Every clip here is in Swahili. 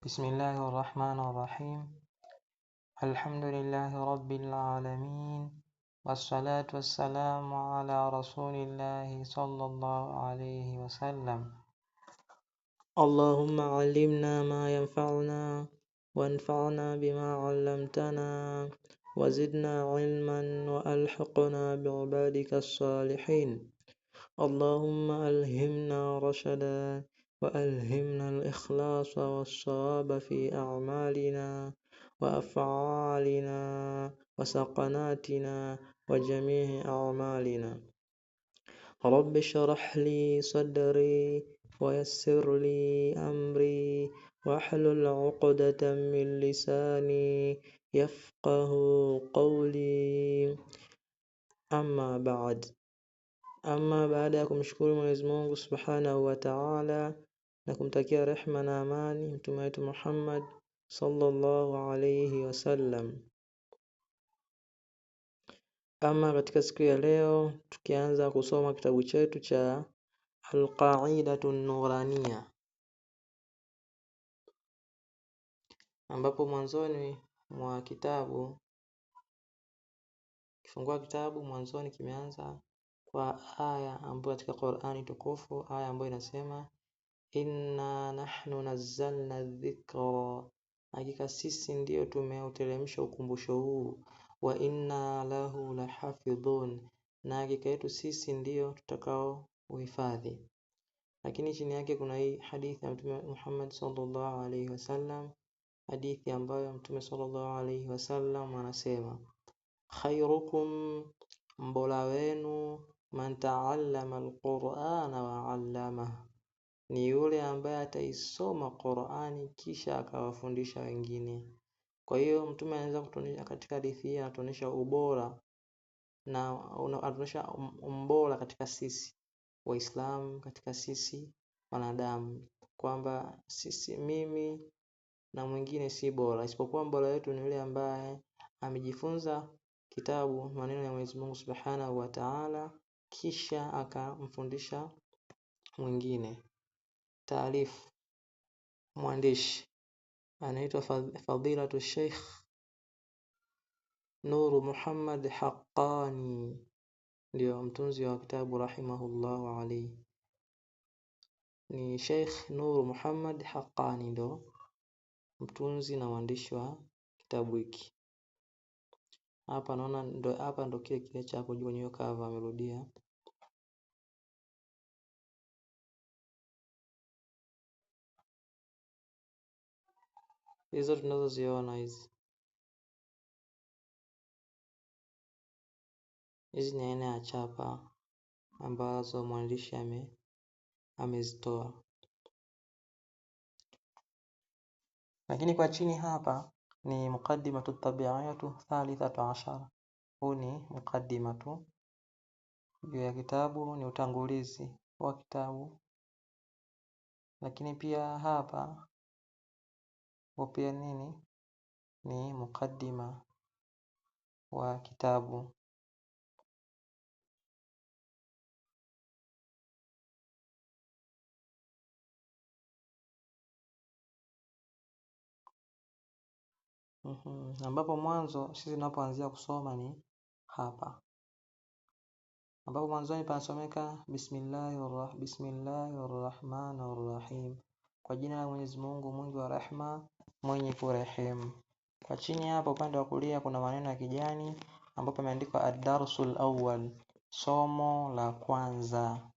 Bismillahi rahmani rahim. Alhamdulillahi rabbil alamin wassalatu wassalamu ala rasulillahi sallallahu alayhi wasallam. Allahumma allimna ma yanfa'una wanfa'na bima 'allamtana wazidna ilman wa alhiqna bi'ibadika as-salihin. Allahumma alhimna rashada wa alhimna al-ikhlasa was-sawaba fi a'malina wa af'alina wa saqanatina wa jami'i a'malina. Rabbi shrah li sadri wa yassir li amri wahlul 'uqdatan min lisani yafqahu qawli. Amma ba'd. Amma baada ya kumshukuru Mwenyezi Mungu Subhanahu wa Ta'ala na kumtakia rehma na amani mtume wetu Muhammad sallallahu alayhi wasallam. Ama katika siku ya leo tukianza kusoma kitabu chetu cha Al-Qaidatu Nuraniya, ambapo mwanzoni mwa kitabu, kifungua kitabu mwanzoni kimeanza kwa aya ambayo katika Qur'ani tukufu, aya ambayo inasema inna nahnu nazzalna dhikra, hakika sisi ndiyo tumeuteremsha ukumbusho huu, wa inna lahu lahafidhun, na hakika yetu sisi ndiyo tutakao uhifadhi. Lakini chini yake kuna hii hadithi ya Mtume Muhammad sallallahu alaihi wasallam, hadithi ambayo Mtume sallallahu alaihi wasallam anasema khairukum, mbola wenu, man taallama alqur'ana wa 'allamahu, ni yule ambaye ataisoma Qur'ani kisha akawafundisha wengine. Kwa hiyo Mtume anaweza kutuonyesha katika hadithi hii, anatuonyesha ubora na anatuonyesha mbora katika sisi Waislamu, katika sisi wanadamu, kwamba sisi, mimi na mwingine si bora, isipokuwa mbora wetu ni yule ambaye amejifunza kitabu, maneno ya Mwenyezi Mungu Subhanahu wa Ta'ala, kisha akamfundisha mwingine. Taarifu: mwandishi anaitwa Fadilatu Sheikh Nuru Muhammad Haqqani, ndio mtunzi wa kitabu rahimahullahu alayhi. Ni Sheikh Nuru Muhammad Haqqani ndo mtunzi na mwandishi wa kitabu hiki. Hapa naona ndo, hapa ndo kile kile cha hapo juu kwenye cover amerudia. Hizo tunazoziona hizi, hizi ni aina ya chapa ambazo mwandishi amezitoa. Lakini kwa chini hapa ni muqaddimatu tabi'atu thalithatu ashara. Huu ni muqaddima tu juu ya kitabu, ni utangulizi wa kitabu. Lakini pia hapa pia nini ni muqaddima wa kitabu. Ambapo mwanzo sisi tunapoanzia kusoma ni hapa, ambapo mwanzoni panasomeka bismillahirrahmanirrahim, kwa jina la Mwenyezi Mungu mwingi wa rehma mwenye kurehemu. Kwa chini hapa upande wa kulia kuna maneno ya kijani ambapo pameandikwa ad-darsul awwal, somo la kwanza,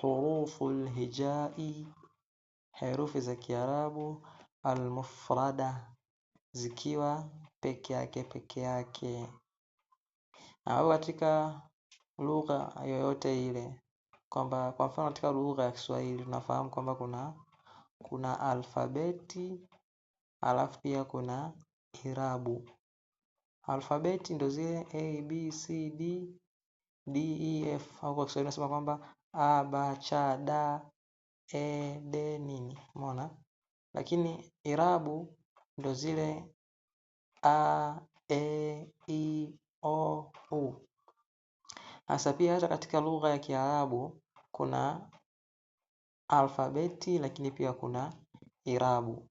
huruful hijai, herufi za Kiarabu, al-mufrada, zikiwa peke yake peke yake. Na katika lugha yoyote ile, kwamba kwa mfano katika lugha ya Kiswahili tunafahamu kwamba kuna alfabeti alafu pia kuna irabu. Alfabeti ndo zile A, B, C, D, D, E, F, au kwa Kiswahili tunasema kwamba A, B, C, D, E, D nini, umeona? Lakini irabu ndo zile A, E, I, O, U. Hasa pia hata katika lugha ya Kiarabu kuna Alfabeti, lakini pia kuna irabu.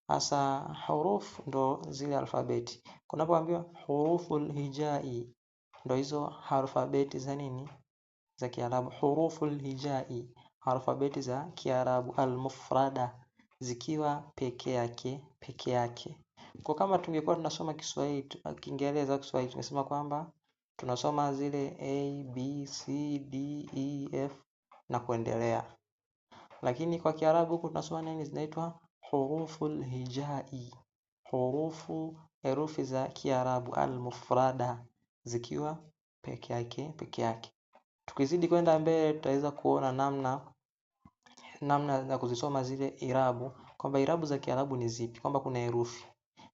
Hasa huruf ndo zile alfabeti. Kunapoambiwa huruful hijai, ndo hizo alfabeti za nini? Za Kiarabu. Huruful hijai, alfabeti za Kiarabu, almufrada, zikiwa peke yake peke yake. Kwa kama tungekuwa tunasoma Kiswahili, Kiingereza au Kiswahili, tungesema kwamba tunasoma zile A, B, C, D, E, F na kuendelea. Lakini kwa Kiarabu huku tunasoma nini? Zinaitwa huruful hijai, hurufu, herufi za Kiarabu, almufrada, zikiwa peke yake peke yake. Tukizidi kwenda mbele tutaweza kuona namna ya kuzisoma zile irabu, kwamba irabu za Kiarabu ni zipi, kwamba kuna herufi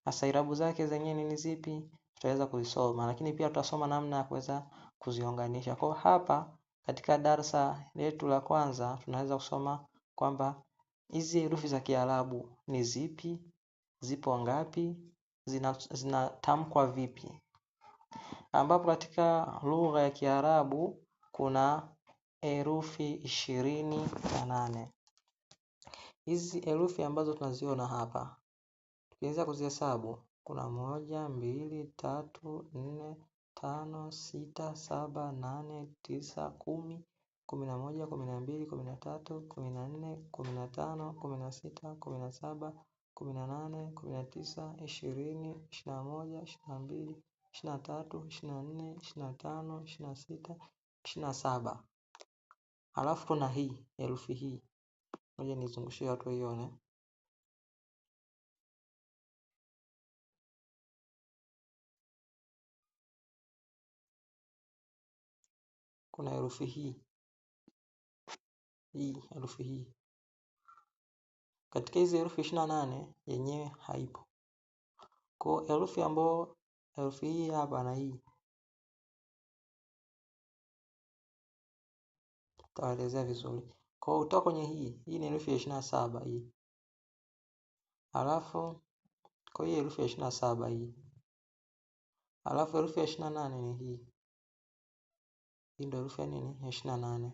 sasa irabu zake zenyewe ni zipi, tutaweza kuzisoma, lakini pia tutasoma namna ya kuweza kuziunganisha. Kwa hapa katika darsa letu la kwanza tunaweza kusoma kwamba hizi herufi za Kiarabu ni zipi, zipo ngapi, zinatamkwa vipi, ambapo katika lugha ya Kiarabu kuna herufi 28. Hizi herufi ambazo tunaziona hapa tukiweza kuzihesabu kuna 1, 2, 3, 4, 5, 6, 7, 8, 9, 10, 11, 12, 13, 14, 15, 16, 17, 18, 19, 20, 21, 22, 23, 24, 25, 26, 27. Halafu kuna hii herufi hii, ngoja nizungushie watu waione. Kuna herufi hii, hii herufi hii. Katika hizi herufi 28 yenyewe haipo. Kwa herufi ambayo herufi hii hapa na hii tutaelezea vizuri. Kwa utoka kwenye hii, hii ni herufi ya 27 hii. Halafu kwa hii herufi ya 27 hii. Halafu herufi ya 28 ni hii. Hii ndio herufi ya nini? Ya 28.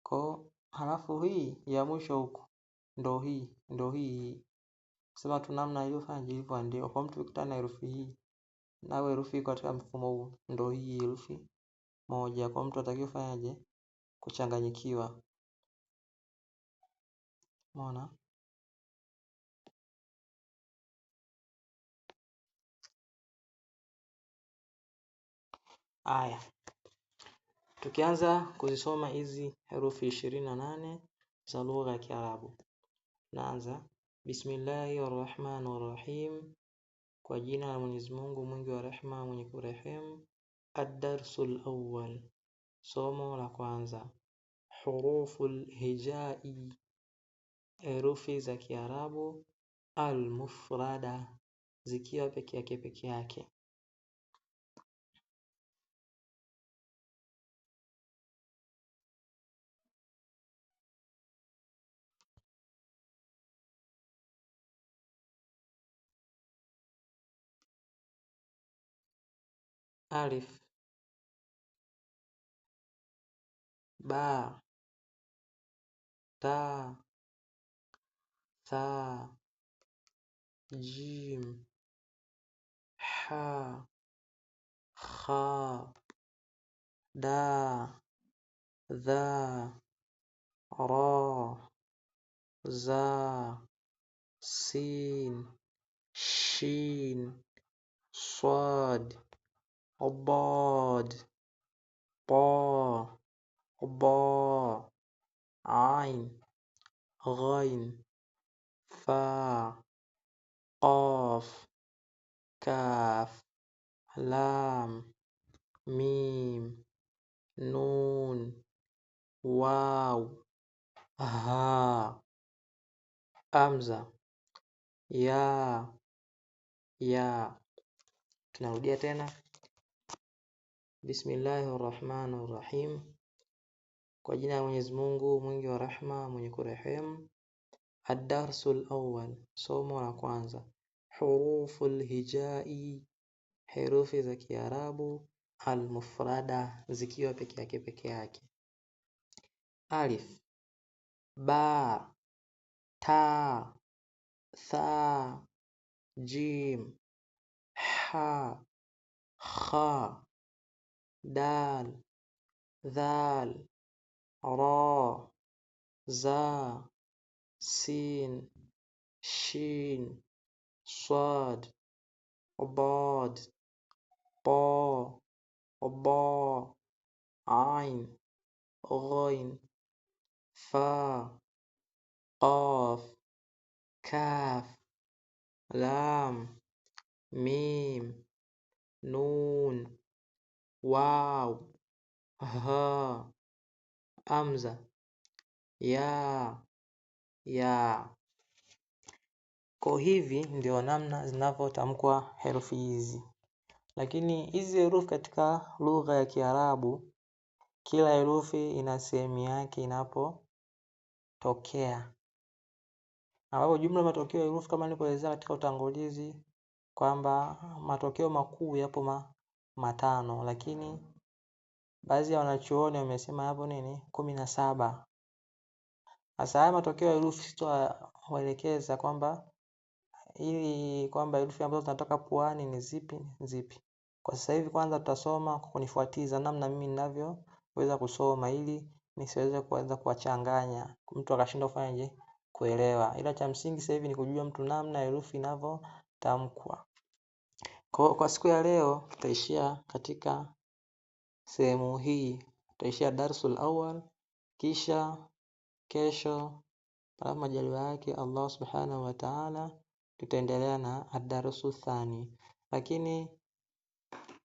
Kwa halafu hii ya mwisho huku ndo hii, ndo hii. Sema tu namna iliyofanya ilivyoandikwa. Kwa mtu ukikutana na herufi hii na herufi iko katika mfumo huu, ndo hii herufi moja. Kwa mtu atakiwa fanyaje? Kuchanganyikiwa. Umeona? Aya, tukianza kuzisoma hizi herufi 28 za lugha ya Kiarabu. Naanza Bismillahirrahmanirrahim, kwa jina la Mwenyezi Mungu mwingi wa rehema mwenye kurehemu. Ad-darsul awwal, somo la kwanza. Huruful hijai, herufi za Kiarabu, al-mufrada, zikiwa peke yake peke yake. Alif, ba, ta, tha, jim, ha, kha, da, dha, ra, za, sin, shin, swad, bad, ta, ba, ain, ghain, fa, qaf, kaf, lam, mim, nun, waw, ha, hamza, ya, ya. Tunarudia tena. Bismillahirrahmanirrahim, kwa jina la Mwenyezi Mungu mwingi wa rehema mwenye kurehemu. Ad-darsul awwal, somo la kwanza. Huruful hijai, herufi za Kiarabu, al-mufrada, zikiwa peke yake peke yake. Alif, Ba, Ta, Tha, Jim, Ha, Kha, Dal, Dhal, Ra, Za, Sin, Shin, Swad, Dad, Ta, Ba, Ain, Ghain, Fa, Qaf, Kaf, Lam, Mim, Nun, Waw, Ha, Hamza, Ya, Ya. Kwa hivi ndio namna zinavyotamkwa herufi hizi. Lakini hizi herufi katika lugha ya Kiarabu, kila herufi ina sehemu yake inapotokea, ambapo jumla matokeo ya herufi kama nilivyoelezea katika utangulizi kwamba matokeo makuu yapo matano, lakini baadhi ya wanachuoni wamesema hapo nini 17. Sasa haya matokeo ya herufi sitawaelekeza kwamba ili kwamba herufi ambazo zinatoka puani ni zipi zipi. Kwa sasa hivi kwanza tutasoma kwa kunifuatiza namna mimi ninavyoweza kusoma ili nisiweze kuanza kuwachanganya mtu akashindwa kufanyaje kuelewa. Ila cha msingi sasa hivi ni kujua mtu namna herufi inavyotamkwa. Kwa siku ya leo tutaishia katika sehemu hii, tutaishia darsul awal, kisha kesho kama majaliwa yake Allah subhanahu wa ta'ala tutaendelea na adarsu thani, lakini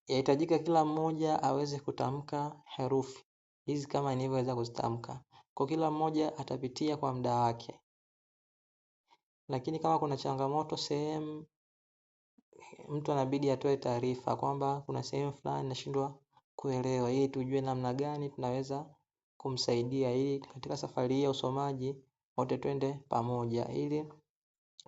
yahitajika kila mmoja aweze kutamka herufi hizi kama nilivyoweza kuzitamka. Kwa kila mmoja atapitia kwa muda wake, lakini kama kuna changamoto sehemu, mtu anabidi atoe taarifa kwamba kuna sehemu fulani nashindwa kuelewa, ili tujue namna gani tunaweza kumsaidia, ili katika safari hii ya usomaji wote twende pamoja, ili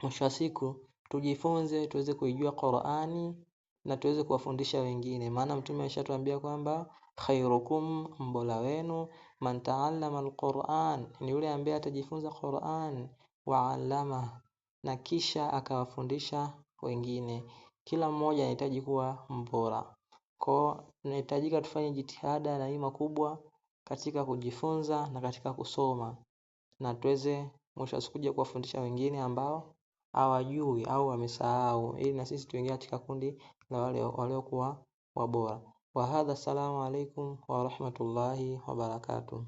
mwisho wa siku tujifunze, tuweze kuijua Qur'ani na tuweze kuwafundisha wengine. Maana Mtume ameshatuambia kwamba khairukum, mbola wenu, man taallama alquran, ni yule ambaye atajifunza Qur'an, wa allama, na kisha akawafundisha wengine. Kila mmoja anahitaji kuwa mbora, kwa tunahitajika tufanye jitihada na hima kubwa katika kujifunza na katika kusoma, na tuweze mwisho wa siku kuja kuwafundisha wengine ambao hawajui au wamesahau, ili na sisi tuingie katika kundi la wale waliokuwa wabora. Wa hadha, assalamu alaikum wa rahmatullahi wa barakatuh.